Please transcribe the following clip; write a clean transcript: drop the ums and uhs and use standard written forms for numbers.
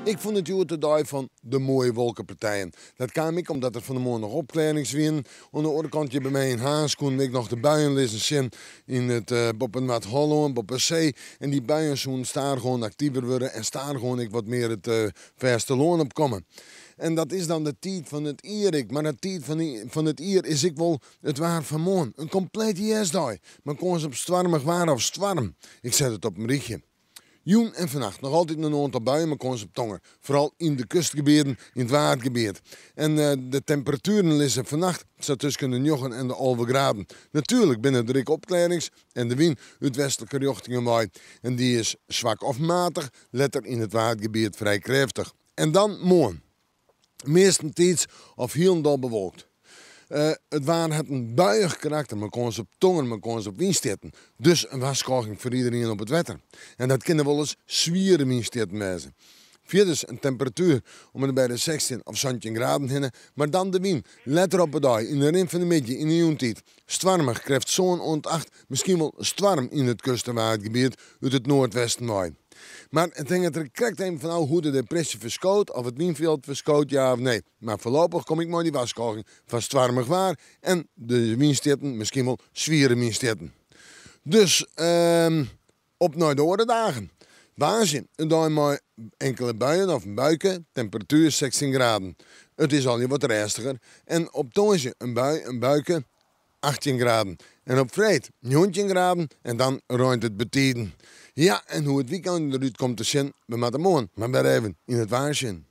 Ik fûn it hjoed de dei fan de moaie wolkepartijen. Dat kaam ek omdat der fan 'e moarn noch opklearrings wienen. Oan de oare kant hjir by my yn Harns koenen we ek noch de buien lizzen sjen yn it boppe Noard-Hollân, boppe see. En dy buien soenen stadichoan aktiver wurde en stadichoan ek wat mear it fêstelân opkomme. En dat is dan de tiid fan it jier ek. Mar de tiid fan it jier is ek wol it waar fan moarn. In komplete hjerstdei mei kâns op stoarmich waar of stoarm. Ik set it op in rychje. Jûn en fannacht noch altyd in oantal buien mei kâns op tonger, foaral yn de kustgebieten yn it Waadgebiet. En de temperatueren lizze fannacht sa tusken de njoggen en de 11 graden. Natuerlik binne der ek opklearrings en de wyn út westlike rjochtingen wei en dy is swak of matich, letter yn it Waadgebiet frij krêftich. En dan moarn. Meastentiids of hielendal bewolkt. It waar hat in buiïch karakter mei kâns op tonger, mei kâns op wynstjitten. Dus in warskôging foar iderien op it wetter. En dat kinne wolris swiere wynstjitten wêze. Fierders in temperatuer om en by de 16 of 17 graden hinne, mar dan de wyn. Letter op 'e dei, yn de rin fan de middei, yn de jûntiid, stoarmich, krêft sân oant acht, miskien wol stoarm yn it kust- en Waadgebiet út it noardwesten wei. Mar it hinget der krekt even fan ôf hoe't de depresje ferskoot, of it wynfjild ferskoot, ja of nee. Mar foarlopich kom ik mei dy warskôging foar stoarmich waar en de wynstjitten, miskien wol swiere wynstjitten. Dus op nei de oare dagen. Woansdei in dei mei inkele buien of in buike, temperatuer 16 graden. It is allegear wat rêstiger. En op tongersdei in bui, in buike, 18 graden. En op freed 19 graden en dan reint it betiden. Ja, en hoe't it wykein derút komt te sjen, we moatte moarn mar wer even yn it waar sjen.